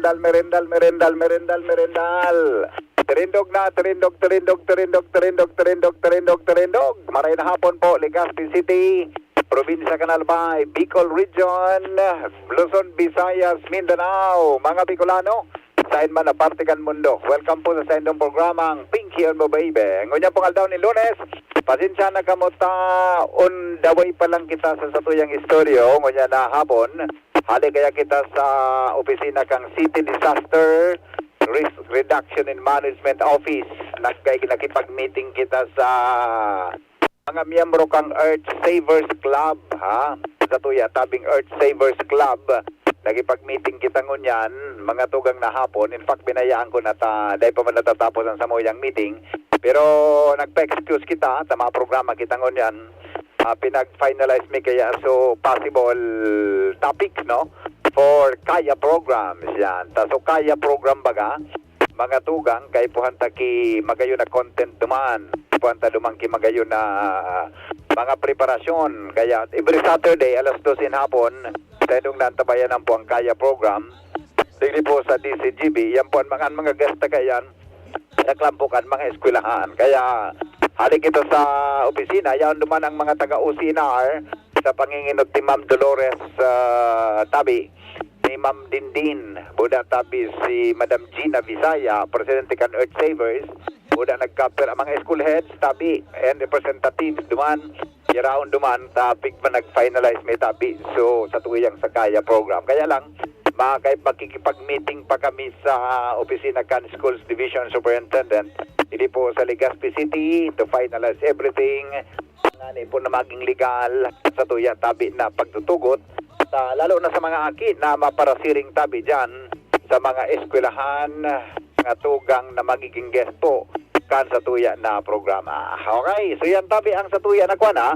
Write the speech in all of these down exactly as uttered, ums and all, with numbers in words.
merendal, merendal, merendal, merendal, merendal. Tirindog na, tirindog, tirindog, tirindog, tirindog, tirindog, tirindog, tirindog. Maray na hapon po, Legazpi City, Probinsya kan Albay, Bicol Region, Luzon, Visayas, Mindanao. Mga Bicolano, sain man na parte kan mundo. Welcome po sa saindong programang Pinky on Mo Baby. Ngunyan pong aldaw ni Lunes, pasensya na kamo ta on the way pa lang kita sa satuyang estudyo. Ngunyan na hapon, hali kaya kita sa opisina kang City Disaster Risk Reduction and Management Office. Nagkay-, nakipag-meeting kita sa mga miyembro kang Earth Savers Club, ha? Sa tuya, tabing Earth Savers Club, nakipag-meeting kita ngunyan, mga tugang na hapon. In fact, binayaan ko na ta, dahil pa man natatapos ang samuyang meeting. Pero nagpa-excuse kita sa mga programa kita ngunyan. Ah, pinag-finalize mi kaya, so, possible topic, no? For Kaya programs, yan. Ta, so, Kaya program baga, mga tugang, kaipuhan ta ki magayon na content duman. Kaipuhan ta duman ki magayon na mga preparasyon. Kaya every Saturday, alas dos in hapon, sa inong naantabayanan po ang Kaya program. Digdi po sa D C G B, yan po ang mga, ang mga guest na kaya, naglampo kan mga eskwelahan. Kaya hali kita sa opisina, yaon duman ang mga taga O C N R sa panginginot ni Ma'am Dolores, ah, Tabi, ni Ma'am Dindin, buda tabi si Madam Gina Visaya, presidente kan Earth Savers, buda nagkapir ang mga school heads, tabi, and representatives duman, yaraon duman, topic pa nag-finalize may tabi. So, sa tuyang sa Kaya program. Kaya lang, makay-, makikipag-meeting pa kami sa opisina kan Schools Division Superintendent, hindi po sa Legazpi City, to finalize everything. Ngani po na maging legal sa tuya tabi na pagtutugot, sa, lalo na sa mga aki na maparasiring tabi dyan sa mga eskwelahan, mga tugang na magiging guest po kan sa tuya na programa. Okay, so yan tabi ang sa tuya na kwan, ha?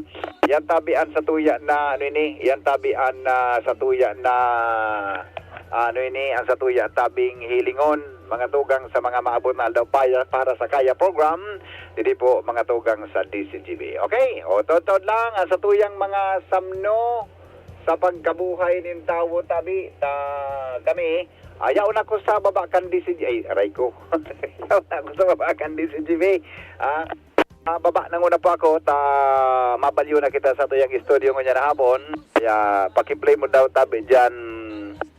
Yan tabi ang sa tuya na, ano ini? Yan tabi ang, ah, sa tuya na, ano ini? Ang sa tuya tabing hilingon, mga tugang sa mga maabot na aldaw pa, para sa Kaya program, didi po mga tugang sa D C G B. Okay, o, totod lang, ang sa tuyang mga samno sa pagkabuhay nin tawo, tabi, ta, kami, ayaw na ko sa baba kan D C G, ay, aray ko. Ayaw na ko sa baba kan D C G B. Ah, ah, baba na nguna po ako, ta, mabalyo na kita sa tuyang estudyo ngunyan na hapon. Kaya, pakiplay mo daw, tabi, dyan.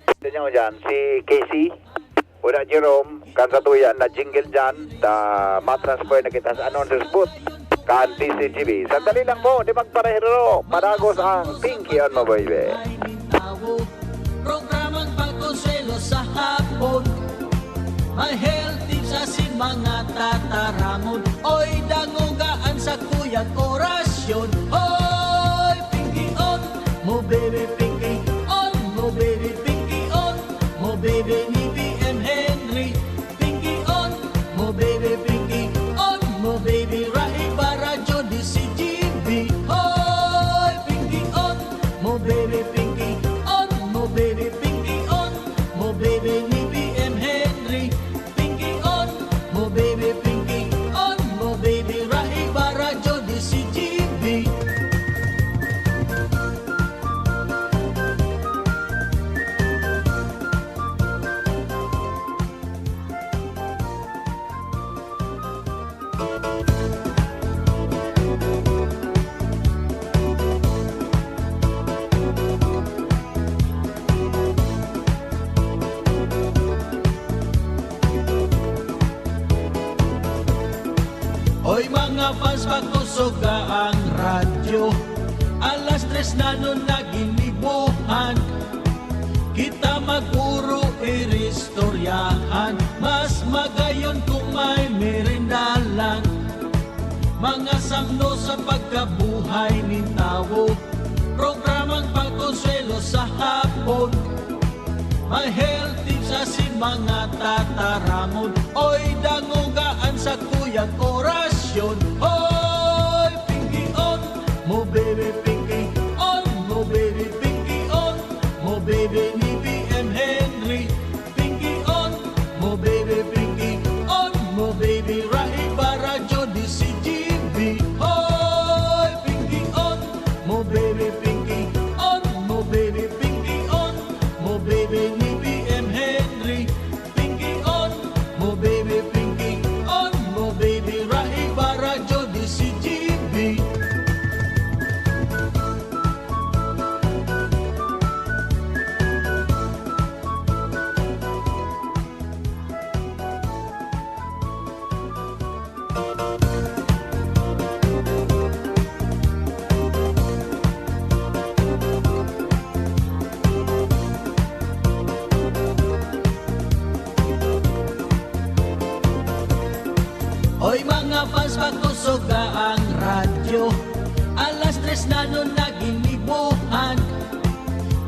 Ito niya dyan, si Casey. Wala, Jerome, kan sa tuya na jingle dyan, ta, matransfer na kita sa announcers booth kan D C G B. Sandali lang po, di magparahiro, padagos ang Pinky on Maboybe. Programang pagkonselo sa hapon. hapon. May health tips asin mga tataramon. Oy, dangoga an sakuyang orasyon. Oy, Pinky on, mo baby Pinky on, mo baby Pinky on, mo baby ni B M Henry. Pinky on, mo baby Pinky on, mo baby Rahi Baradyo di si G B. Hoy, Pinky on, mo baby Pinky on, mo baby Pinky on, mo baby ni B M Henry. Pinky on, mo baby Pinky on, mo baby Rahi Baradyo di si G B. Oy, mga fans, pakusoga ang radyo. Alas tres na nun naginibuhan. Kita maguro iristoryahan. Mas magayon kung may merenda lang. Mga samno sa pagkabuhay nin tawo. Programang pagkonsuelo sa hapon. May health tips asin mga tataramon. Oy, dangoga an sakuyang orasyon. Oy, Pinky on, mo baby Pinky on, mo baby Pinky on, mo baby ni B M Henry. Pinky on, mo baby Pinky on, mo baby Rahi Baradyo di si G B. Hoy, Pinky on, mo baby Pinky on, mo baby Pinky on, mo baby ni B M Henry. Pinky on, mo baby Pinky on, mo baby Rahi Baradyo di si G B. Oy, mga fans, pakusoga ang radyo. Alas tres na nun naginibuhan.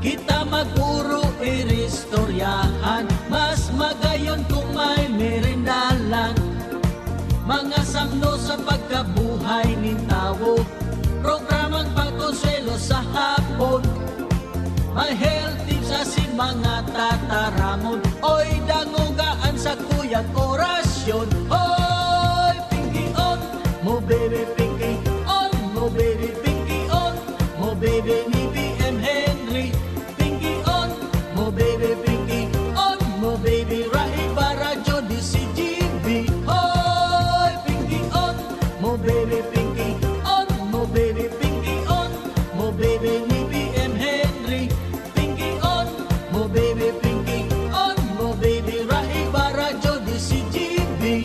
Kita maguro iristoryahan. Mas magayon kung may merenda lang. Mga samno sa pagkabuhay nin tawo. Programang pagkonsuelo sa hapon. May health tips asin mga tataramon. Oy, dangoga an sakuyang orasyon. Oy, Pinky on, mo baby Pinky on, mo baby Pinky on, mo baby ni B M Henry. Pinky on, mo baby Pinky on, mo baby Rahi Baradyo di si G B. Hoy, Pinky on, mo baby Pinky on, mo baby Pinky on, mo baby ni B M Henry. Pinky on, mo baby Pinky on, mo baby Rahi Baradyo di si G B.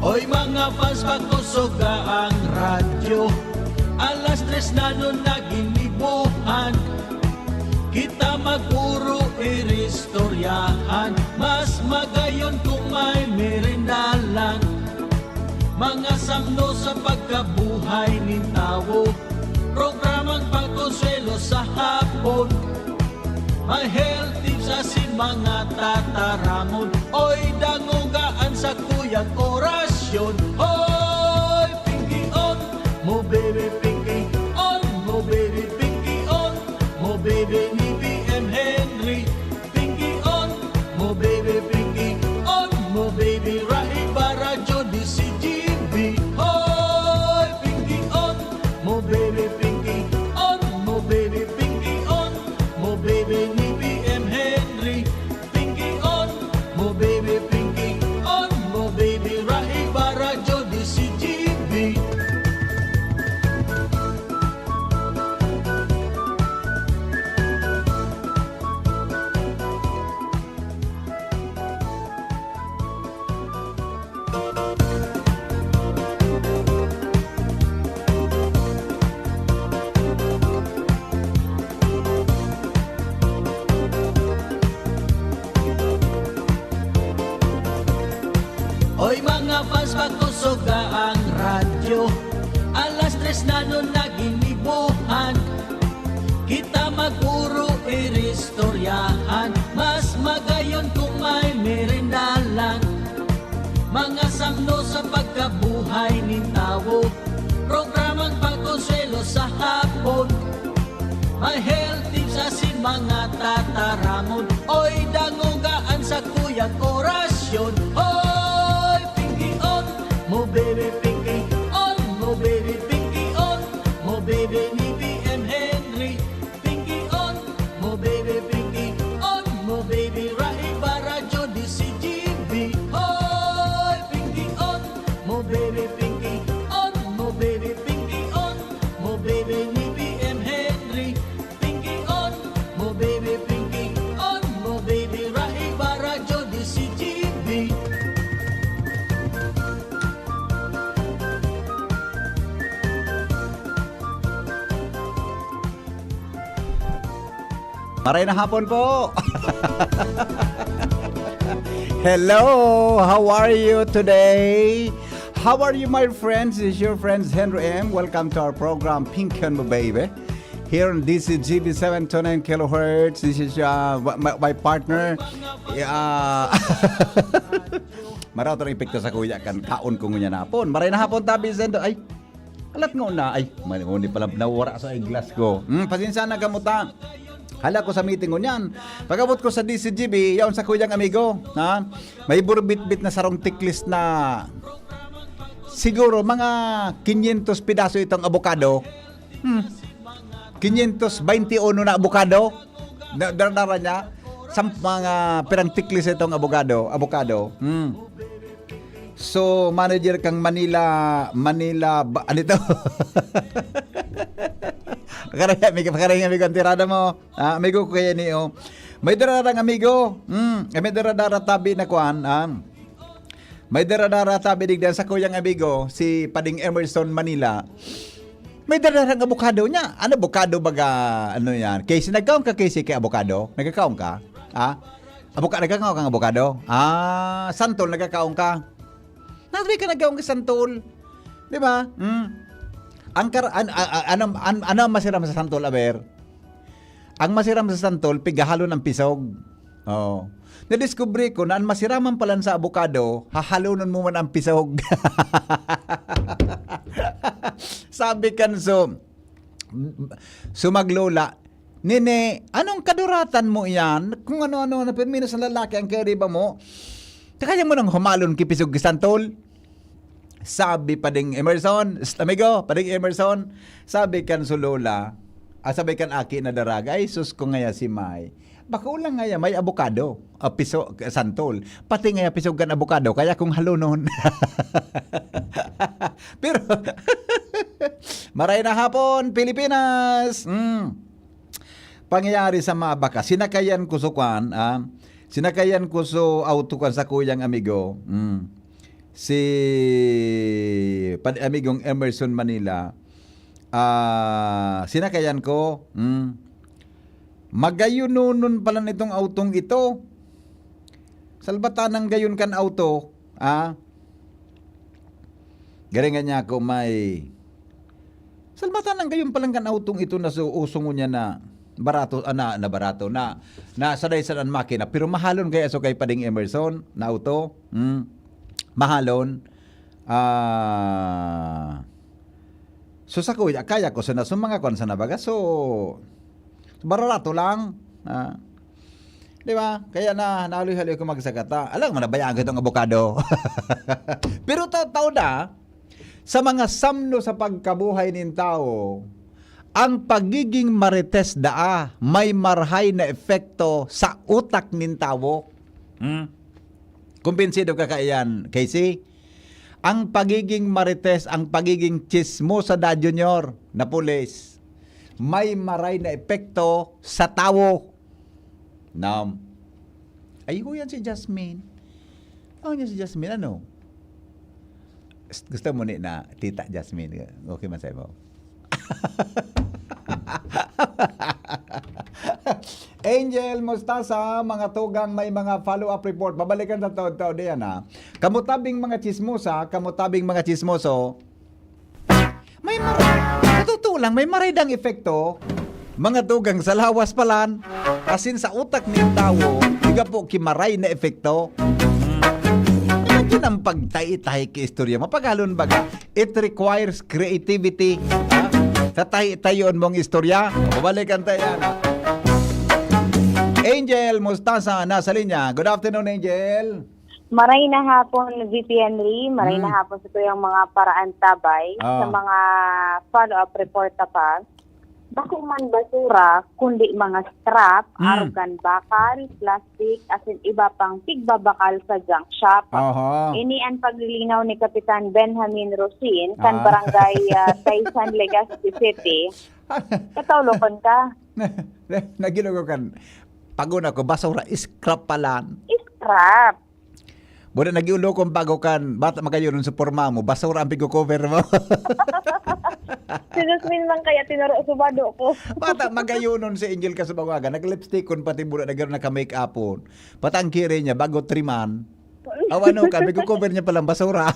Oy, mga fans, pakusoga ang radyo. Alas tres na nun naginibuhan. Kita maguro iristoryahan. Mas magayon kung may merenda lang. Mga samno sa pagkabuhay nin tawo. Programang pagkonsuelo sa hapon. May health tips asin mga tataramon. Oy, dangoga an sakuyang orasyon. Oy, Pinky on, mo baby Pinky on, mo baby Pinky on, mo baby ni B M Henry. Pinky on, mo baby Pinky on, mo baby Rahi Baradyo di si G B. Hoy, Pinky on, mo baby Pinky on, mo baby Pinky on, mo baby ni B M Henry. Pinky on, mo baby Pinky on, mo baby Rahi Baradyo Pagkusoga ang radyo, alas tres na nun naginibuhan. Kita maguro iristoryahan, mas magayon kung may merinda lang. Mga samno sa pagkabuhay nin tawo, programang pagkonsuelo sa hapon. May health tips asin mga tataramon. Oy, dangoga an sakuyang orasyon. Hoy, Pinky on, mo baby, Pinky on, mo baby, Pinky on, mo baby ni B M Henry. Pinky on, mo baby, Pinky on, mo baby, Rai Barajo, D C G B. Hoy, Pinky on, mo baby, Pinky on, mo baby, Pinky on, mo baby ni B M Henry. Pinky on, mo baby, Pinky on, mo baby, Rai Barajo, D C G B. Maray na hapon po! Hello! How are you today? How are you, my friends? This is your friends, Henry M. Welcome to our program, Pinky on Mo Baby. Here on D C G B seven two nine kilohertz. This is uh, my, my partner. Yeah. Maraot ang epekto sa kuya kan kaon ko ngunyan hapon. Maray na hapon, tabi, Zendo. Ay, alat nga una. Ay, mali, mali pala, nawara sa eyeglass ko. Hmm, pasensya na, gamuta. Hala ko sa meeting ngunyan. Pag-abot ko sa D C G B, yaon sa kuyang amigo. Ha? May burbitbit na sarong tiklis na siguro mga quinientos pidaso itong abokado. Hmm. Quinientos veintiuno na abokado. Na, dara-dara niya. Sa mga pirang tiklis itong abogado, abokado. Hmm. So, manager kang Manila, Manila, ba, ano ito? Karaya, amigo, karaya, amigo, ang tirada mo. Ah, amigo ko kaya ni, oh. May dara-darang amigo. Hmm, eh, may dara-dara tabi na kuan, ah. May dara-dara tabi digdan sa kuyang amigo, si Pading Emerson Manila. May dara-darang abokado niya. Ano abokado baga, ano yan? Casey, nagkaon ka, Casey, kay abokado? Nagkakaon ka? Ah? Aboka-, nagkakaon kang abokado? Ah, santol, nagkakaon ka? Nagkakaon ka, nagkaon ka santol. Di ba? Hmm. Ang kar-, an-, a-, a-, ano, an-, ano ang masiram sa santol, aber? Ang masiram sa santol, pigahalon ang pisog. Oo. Nadiskubre ko na an masiraman palan sa abokado, hahalonon mo man ang pisog. Sabi kan su-, sumaglola, "Nene, anong kaduratan mo iyan? Kung ano-ano na permino sa lalaki ang kairiba mo, kaya mo nang humalon ki pisog ki santol?" Sabi pa ding Emerson, "Psst, amigo, pa ding Emerson," sabi kan su lola, ah, sabi kan aki na daraga, "Ay, sus ko ngaya si May. Bako lang ngaya may abokado, ah, piso, santol. Pati ngaya pisog kan abokado, kaya kong halonon." Pero, maray na hapon, Pilipinas! Mm. Pangyayari sa mga baka, sinakayan ko so kwan, ah, sinakayan ko so auto kan sa kuyang amigo. Mm. Si pan-, amigong Emerson Manila, ah, sinakayan ko, mm. Magayononon pala nitong autong ito. Salbatanan gayon kan auto, ah. Garingan niya ako may salbatanan gayon palang kan autong ito na so, uso ngunyan na barato, ah, na, na barato, na, na sadaysan an makina, pero mahalon kaya so kay Pading Emerson na auto. Hmm. Mahalon. Ah, so sa kuya, kaya ko sana, so mga kwan sana baga, so, bararato lang. Ah, di ba? Kaya na, naluy-haluy ko magsagata. Alam mo, nabayaan ko itong abokado. Pero ta-, tao na, sa mga samno sa pagkabuhay nin tawo, ang pagiging marites daa may marahay na epekto sa utak nin tawo. Hmm? Kumbinsido ka kaiyan, Casey? Ang pagiging marites, ang pagiging tsismosa da, Junior, na pulis, may maray na epekto sa tawo. Nam. Ay, ho yan si Jasmine. Ano niya si Jasmine? Ano? Gusto mo ni na, Tita Jasmine? Okay man sa'yo mo? Angel Mostasa, mga tugang, may mga follow-up report. Babalikan ta taod-taod yan, ha. Kamutabing mga chismosa, kamutabing mga chismoso, may mar-, sa totoo lang, may maray dang epekto. Mga tugang sa lawas palan, asin sa utak nin tawo, diga po kimaray na epekto. Imagine ang pagtahi-tahi ki istorya. Mapagalon baga, it requires creativity. Ha? Tatahi-tahion mong istorya. Babalikan ta yan. Angel Mostasa, nasa linya. Good afternoon, Angel. Maray na hapon, V P Henry. Maray na Mm. hapon sa tuyang mga paraantabay, Ah. sa mga follow-up report na pa. Bako man basura, kundi mga scrap, Mm. arog kan bakal, plastic, asin iba pang pigbabakal sa junk shop. Oho. Ini an paglilinaw ni Kapitan Benjamin Rosin kan Ah. barangay ah, Taysan, Legazpi City. Katawlokon ka. Nagilugo kan. Paguna ko, basura, scrap palan. Scrap. Buda nagiulokon bago kan, bata magayonon sa porma mo, basura ang pigko-cover mo. Si Jasmine lang kaya tinuro sa bado ko. Bata magayonon si Angel Kasubangaga, nag-lipstickon pati buda nagkaroon na ka-make-upon. Patangkiri niya, bago triman. Aw ano ka, pigko-cover niya palang basura.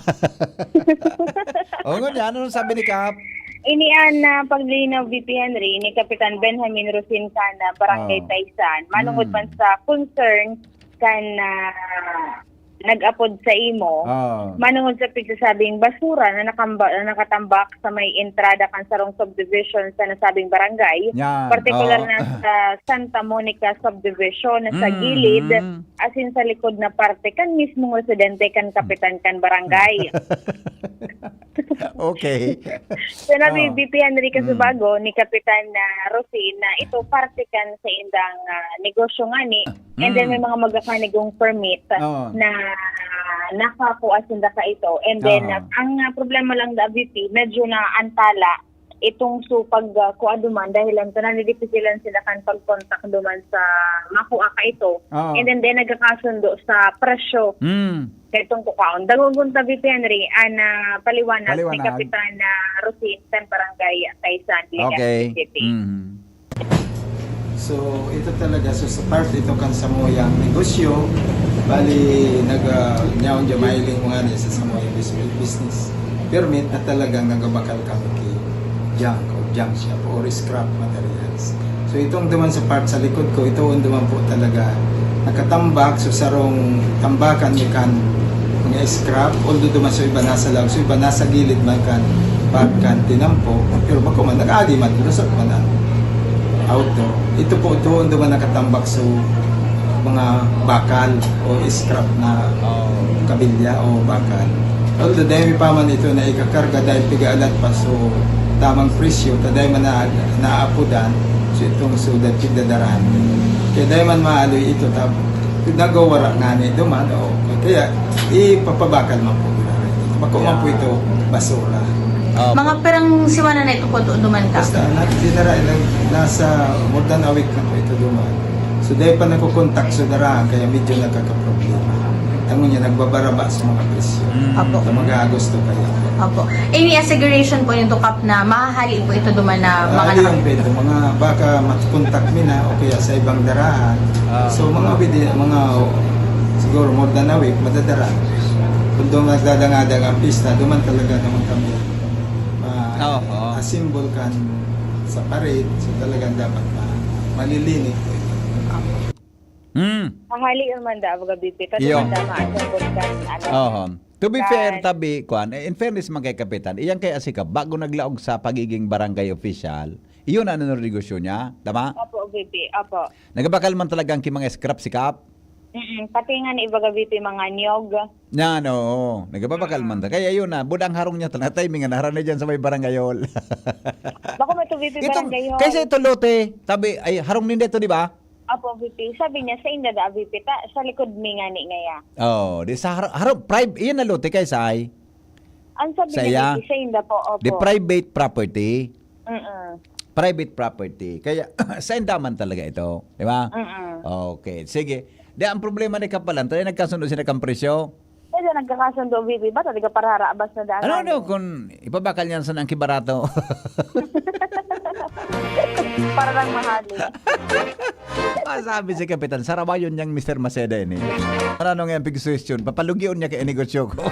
O nga niya, ano sabi ni Kap? Ini an ah, paglinaw V P Henry ni Kapitan Benjamin Rosin Cana, Barangay Oh. Taysan. Manungod Mm. man sa concern kan ah, nag-apod sa imo, Oh. manungod sa pigsasabing basura na, nakamba, na nakatambak sa may entrada kan sarong subdivision sa nasabing barangay, Yan. partikular Oh. na sa Santa Monica Subdivision na sa Mm, gilid, mm. asin sa likod na parte kan mismong residente kan kapitan kan barangay. Okay. Sinabi Oh. V P Henry Mm. Kasubago ni Kapitan na Rosin na ito parte kan sa indang ah, negosyo ngani. And then Mm. may mga magakanigong permit Oh. na nakakua sinda ka ito. And then Oh. ah, ang ah, problema lang da V P, medyo na antala itong supag uh, kua duman dahil ang tanan dipisilan sila kan pag-contact duman sa makua ka ito. Oh. And then, then nagkakasundo sa presyo. Mm. Kaya itong kukaon. Dagogon ta, V P Henry, ana paliwanag ni Paliwanag. Kapitan na Rosin, kan Barangay Taysan, Legazpi Okay. City. Mm. So, ito talaga, so sa part ito kan samuyang negosyo, bali, nag, uh, nyaon dyan, mahiling mo nga niya sa samuyang bus- business permit na talagang nagabakal kami ki junk o junk shop or scrap materials. So, itong duman sa part sa likod ko, ito ang duman po talaga nakatambak, so sarong tambakan ni kan mga scrap, although duman sa iba nasa loob, so iba nasa gilid man kan part kan tinampo, pero bako man, nag-agi man, lusot man ang auto. Ito po, ito ang duman nakatambak, so mga bakal o scrap na Oh. kabilya o bakal. Although dahil pa man ito na ikakarga dahil piga-alat pa, so tamang presyo, ta dahil man na, naapudan, so itong sudat pigdadarahan. Kaya dahil man maaloy ito, tab nagawara nga ni duman, o kaya ipapabakal man po. Bako man po ito basura. Oh. Mga perang siwana na ito po, duman ka? Basta na, dinara, na, nasa more than a week na po ito duman. So dahil pa nagko-contact sa darahan, kaya medyo nagkakaproblema. Tango niya, nagbabaraba sa mga presyo. Mm. Apo. Sa mga Agosto kaya. Opo. Any asseguration po yung tukap na mahahali po ito duman na mga Ah, naka- yung pwede, mga baka mat-contact mi na o kaya sa ibang darahan. Ah. So mga pwede, mga siguro more than a week, madadara. Kung doon nagdadangada ang pista, duman talaga naman kami. Oo. Asimbol kan sa parit, so talagang dapat ma malilinig po ito. Hmm. Mahali yung manda, baga V P. Kasi Iyo. manda, maasabot kan, ano. Oho. To be fair, Kan- tabi, kwan, eh, in fairness man kay Kapitan, iyan kay Asikap, bago naglaog sa pagiging barangay official, iyon ang negosyo niya, tama? Opo, V P. Opo. Nagabakal man talagang ki mga scrap si Kap? Mm-mm. Pati nga ni ibaga V P, mga niyog. Yan, oo. Nagababakal man ta. Kaya yun na, budang harong niya talaga, timing na harang na dyan sa may barangay hall. Bako may to V P, Itong, barangay hall. Kaysa ito lote, tabi, ay, harong ninda ito, di ba? Opo, V P. Sabi niya, sa inda da, V P, ta, sa likod mi nga ni ngaya. Oh, di sa har- harong, private, iyan na lote kaysa ay. Ang sabi Sa niya, iya? V P, sa inda po, opo. The private property. Mm-mm. Private property. Kaya, sa inda man talaga ito. Di ba? Mm-mm. Okay. Sige. Di, ang problema ni Kapalan, tayo nagkasundo sila kang presyo. Kaya nagkakasundo, V P, ba? Talaga pararabas na daan. Ano, ano, kung ipabakal niyan sa ang kibarato? Para lang mahali. Masabi si Kapitan, sarabayon niyang Mister Maceda ini. Ano nung iyang pig-suggestion? Papalugion niya kay negosyo ko.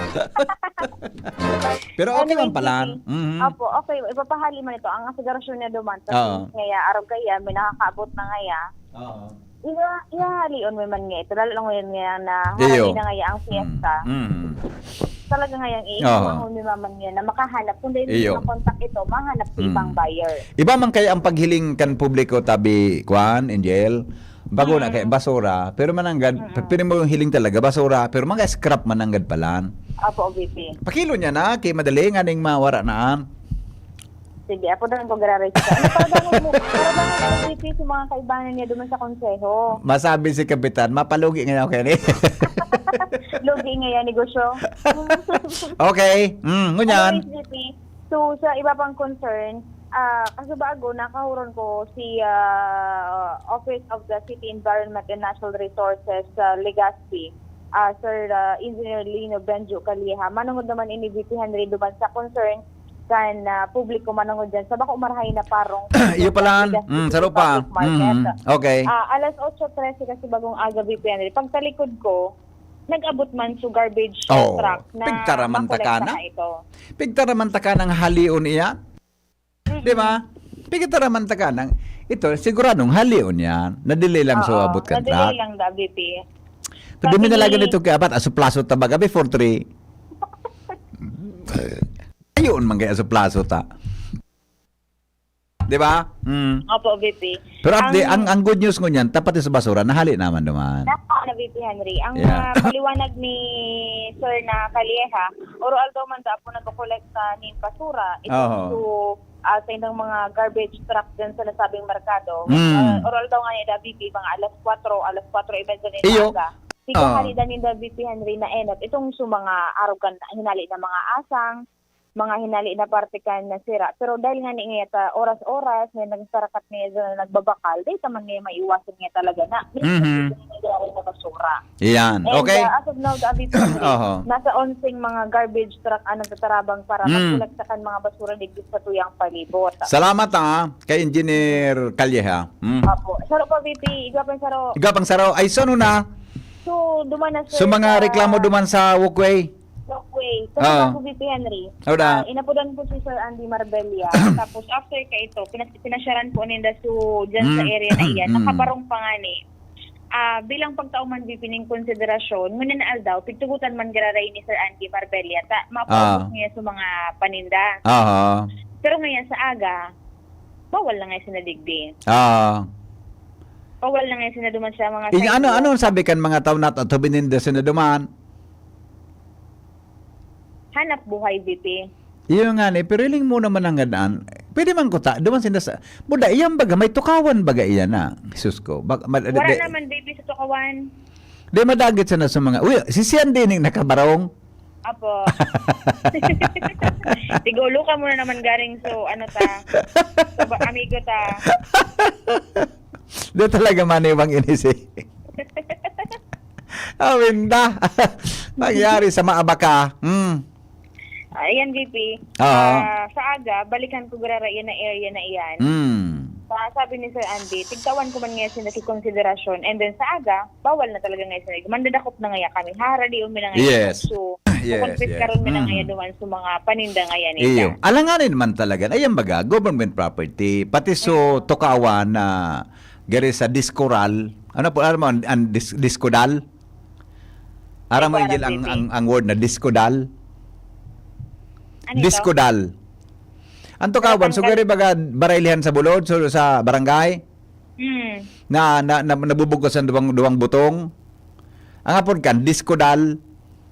Pero okay Anyway, man pala. G P, Mhm. Opo, okay. Ipapahalin man ito. Ang asegurasyon niya duman. Oo. Kasi ngaya, arog kaya, may nakakaabot na ngaya. Oo. Iha, ihahalion mo man nga ito. Lalo na ngayon nga na Iyo. harani na ngaya ang fiesta. Mm. Talaga ngayang Oo. iiwangon mo man nga na makahanap. Kung dahil Iyo. makontak ito, mahanap sa Mm. ibang buyer. Iba man kaya ang paghiling kan publiko, tabi, kwan, Angel? Bago na Mm. kay basura, pero mananggad, Mm-mm. pwede mo hiling talaga, basura, pero mga scrap mananggad palan. Opo, V P. Pakilo niya na, kay madali nga ning mawara na. Sige, apo na lang ko gararay sa ano, para bangon mo, para bangon mo, V P, sa mga kaibanan niya duman sa konseho. Masabi si Kapitan, mapalugi ngayon ako yan eh. Lugi nga yan, negosyo. Okay, mm, ngunyan. Anyways, V P, so, sa iba pang concern, ah, kaso bago, nakahuron ko si ah, Office of the City Environment and Natural Resources sa Legazpi, ah, Sir ah, Engineer Lino Benjo Calleja. Manungod naman ini, V P Henry, duman sa concern kan ah, publiko manungod dyan sa bako marahay na parong Iyo pala, Legazpi mm, City saro pa. Public Market. Mm, okay. Ah, alas otso trese kasi bagong aga, V P Henry. Pagtalikod ko, nag-abot man sa garbage Oh, truck na pigtaraman ta ka makolekta na? na ito. Pigtaraman ta ka ng halion iyan. Di ba? Pigtaraman ta ka ng, ito, siguradong halion yan. Nadili lang sa Oo, abot kan nadili truck. lang da, V P. Pero dumi na Sabi lagi ni- nito kaya ba't aso plaso tabaga before three? Ayun, man kaya aso plaso ta. Di ba? Mm. Opo, V P. Pero at the, ang, ang good news ngunyan, tapat sa basura, nahali naman duman. Nasa na, V P Henry. Ang Yeah. ah, paliwanag ni Sir na Calleja, oro-aldaw man da po nagkokolekta nin basura. Ito Oho. So, ah, sa inyong mga garbage truck dyan sa nasabing merkado. Mm. Ah, oro-aldaw nga ni da, V P, mga alas kwatro, alas kwatro y media na Iyo. Aga. Ah. Hali da ni da, V P Henry, na enot. Itong sa mga arogan, hinali na mga asang, mga hinali na parte kan na sira. Pero dahil nga ni ngeta, oras-oras, may nagsarakat niya dyan na nagbabakal, dahil naman niya maiwasan niya talaga na may Mhm. nangyayari sa basura. Iyan. And Okay. uh, as of now, the Abib Oho. nasa onseng mga garbage truck ang nagtatarabang para Mm. magkolekta kan mga basura digdi sa tuyang palibot. Salamat ha, kay Engineer Calleja. Mm. Opo. Saro pa, V P. Igwa pang saro. Igwa pang saro. Ay, sano na? So, duman na, sir, So, mga sa reklamo duman sa walkway? Walkway. Ah. Sa V P Henry. Ano na? Ah, inapudan ko si Sir Andy Marbella. Tapos, after ka ito, pinas pinasyaran ko ninda so, dyan sa Mm. area na iyan. Mm. Nakabarong pa nga ni. Ah, bilang pagtao man, V P, ning konsiderasyon, ngunyan na aldaw, pigtugutan man gararay ni Sir Andy Marbella, ta, mapaubos Ah. niya sa mga paninda. Aha. Pero ngayon sa aga, bawal na nga sinadigdi. Ah. Bawal na nga sinaduman sa mga Inya, ano, sidewalk. Ano ang sabi kan mga tao na at bininda sinaduman? Hanap buhay, V P. Iyo nga ni, pero iling mo naman ang gadaan. Pwede man kuta, duman sinda sa, buda, iyan baga, may tukawan baga iyan na. Jesus ko. Bag, ma, Wala de, naman, V P, sa tukawan. Di madagit sana sa mga, uy, si Sian din yung nakabarong. Apo. Tigulo ka muna naman garing so, ano ta, so, ba, amigo ta. Di talaga maniwang inis eh. Awinda. Nangyari sa maabaka. Hmm. Ayan, V P. Oo. Ah, sa aga, balikan ko gara iyan na area na iyan. Hmm. Sa sabi ni Sir Andy, tigtawan ko man ngayon sila sa konsiderasyon. And then sa aga, bawal na talaga ngayon sila. Mandadakop na ngayon kami. Haradion mi na ngayon. Yes. So, Yes, kukonfis yes. karon mi na Mm. ngayon duman sa mga paninda ngayon. Iyo. Alanganin man talaga. Ayan baga, government property. Pati so, tukawan na gari sa diskoral. Ano po, ano mo, ang, ang dis, diskodal? Aram mo, Ay, Angel, ang, parang ang, ang word na diskodal? Ano ito? Diskodal. Ang tukawan, so Natanggal. Gari baga, baraylihan sa bulod, so sa barangay, Hmm. na, na, na nabubugkos ang duwang, duwang butong. Ang hapon kan, diskodal.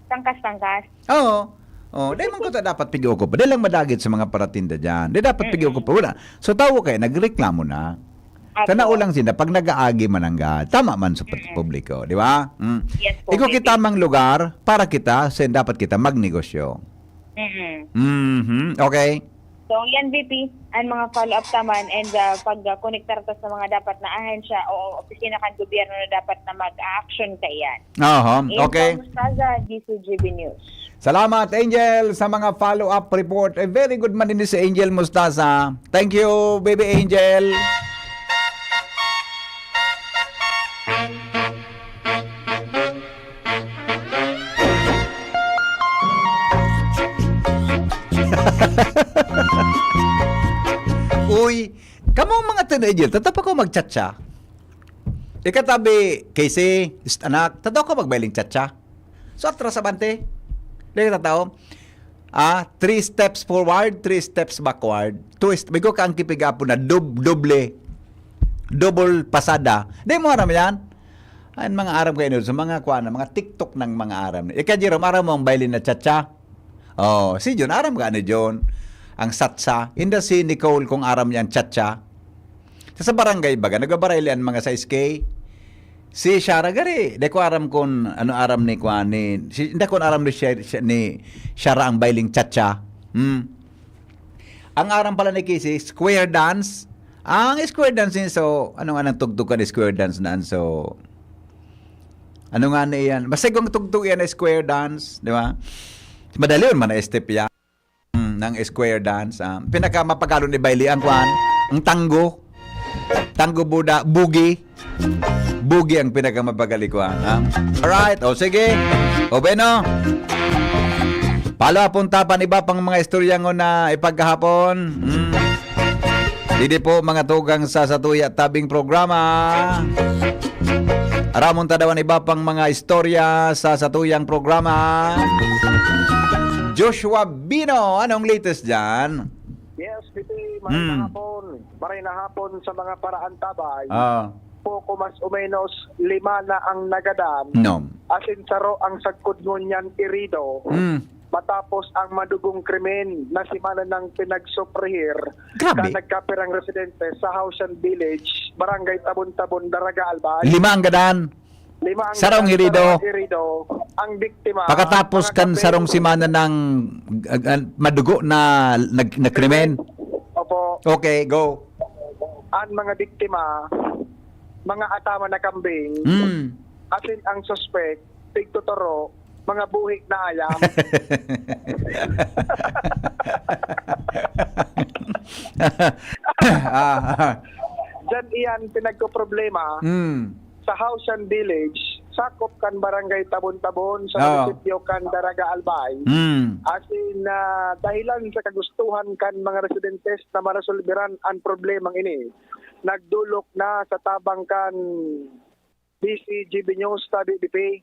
Tangkas-tangkas. Oo. Oh, dahil man ko ta dapat pig-ukop. Dahil lang madagit sa mga paratinda dyan. Dahil dapat pig-ukop. Wala. So, tao kayo, nagreklamo na. Apo. Tanaw lang sila pag nag-aagi mananggad. Tama man sa pag- Mm-mm. publiko, di ba? Mm. Yes po, Ikaw V P. Kita mang lugar para kita, sa dapat kita magnegosyo. Mm-mm. Mhm. Okay. So, yan, V P, ang mga follow-up taman and uh, pag-konektar ta sa mga dapat na ahensya o opisina kan gobyerno na dapat na mag-action kaiyan. Aha, Angel okay. Mostaza, D C G B News. Salamat, Angel, sa mga follow-up report. Eh, very good man din si Angel Mostaza. Thank you, baby Angel. Angel, tataw pa ko magchatcha. Ikatabi, Casey, ist anak, tataw ko magbailing chatcha. So, atras abante. Dahil tataw, ah, three steps forward, three steps backward. Twist, may ko kaangkipig apo na dub, doble. Double pasada. Di mo aram yan? Ang mga aram kayo sa mga kuan, mga TikTok ng mga aram. Ika, Jerome, aram mo ang bailin na chatcha? Oh, si John, aram ka ni John? Ang satsa. Inda si Nicole kung aram niya ang chatcha. Sa, sa barangay baga, nagbabarayli ang mga sa S K. Si Shara gari, di ko aram kung ano aram ni kuan ni, si, hindi ko aram ni Shara, ni Shara ang bailing chatcha. Hmm. Ang aram pala ni Casey, square dance. Ang square dance ni so, ano nga nang tugtog ka ni square dance na so? Ano nga na yan? Basta kung tugtog yan na square dance, di ba? Madali yun, man step yan. Hmm, ng square dance. Ah. Pinakamapagalon ni Bailey ang kwan, ang tango. Tango buda, bugi. Bugi ang pinakamapagali kwan. Ah. Alright, o sige. O bueno. Palo, apunta pa iba pang mga istorya ngo na ipagkahapon. Hmm. Didi po, mga tugang sa Satuya Tabing Programa. Aramon ta daw an iba pang mga istorya sa satuyang programa. Joshua Bino, anong latest dyan? Yes, P P, maray na Hmm. hapon. Maray na hapon sa mga paraantabay. Ah. Poko mas o menos lima na ang nagadan. No. Asin saro ang sagkod ngunyan irido. Hmm. Matapos ang madugong krimen na semana nang pinagsuprehir Grabe. Kan nagkapirang residente sa Haosan Village, Barangay Tabon-Tabon, Daraga, Albay. Lima ang gadan. Lima ang Sarong gadan, hirido. Sarong hirido. Ang biktima, Pagkatapos mga kan kapatid. Sarong semana ng, uh, uh, madugo na nag-, na krimen. Opo. Okay, go. Ang mga biktima, mga ataman na kambing, Mm. asin ang suspek, tigtuturo, mga buhi na ayam. Ah. Diyan iyan pinagkoproblema Mm. sa Haosan Village, sakop kan Barangay Tabon-Tabon sa Oo. Munisipyo kan Daraga, Albay. Mm. Asin, ah, dahilan sa kagustuhan kan mga residentes na maresolberan ang problemang ini, nagdolok na sa tabang kan D C G B News, tabi B P.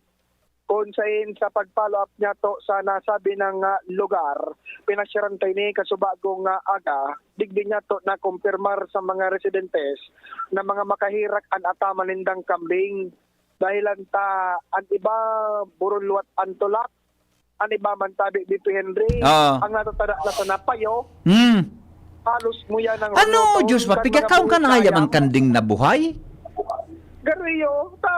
Kung sain sa pag-follow up niya to sa nasabi na nga lugar, pinasyaran ta ini kasubago nga aga, digdi niya to nakumpirmar sa mga residentes na mga makahirak an ataman nindang kambing. Dahilan ta an iba burulwat an tulak, an iba man tabi, B P Henry, Oo. ang natatada na sa napayo, Hmm. halos muya ng Ano, ulo, Diyos, kan mga pigakaon ka buhok na hayam ang kaya. Kanding na buhay? Gariyo, ta,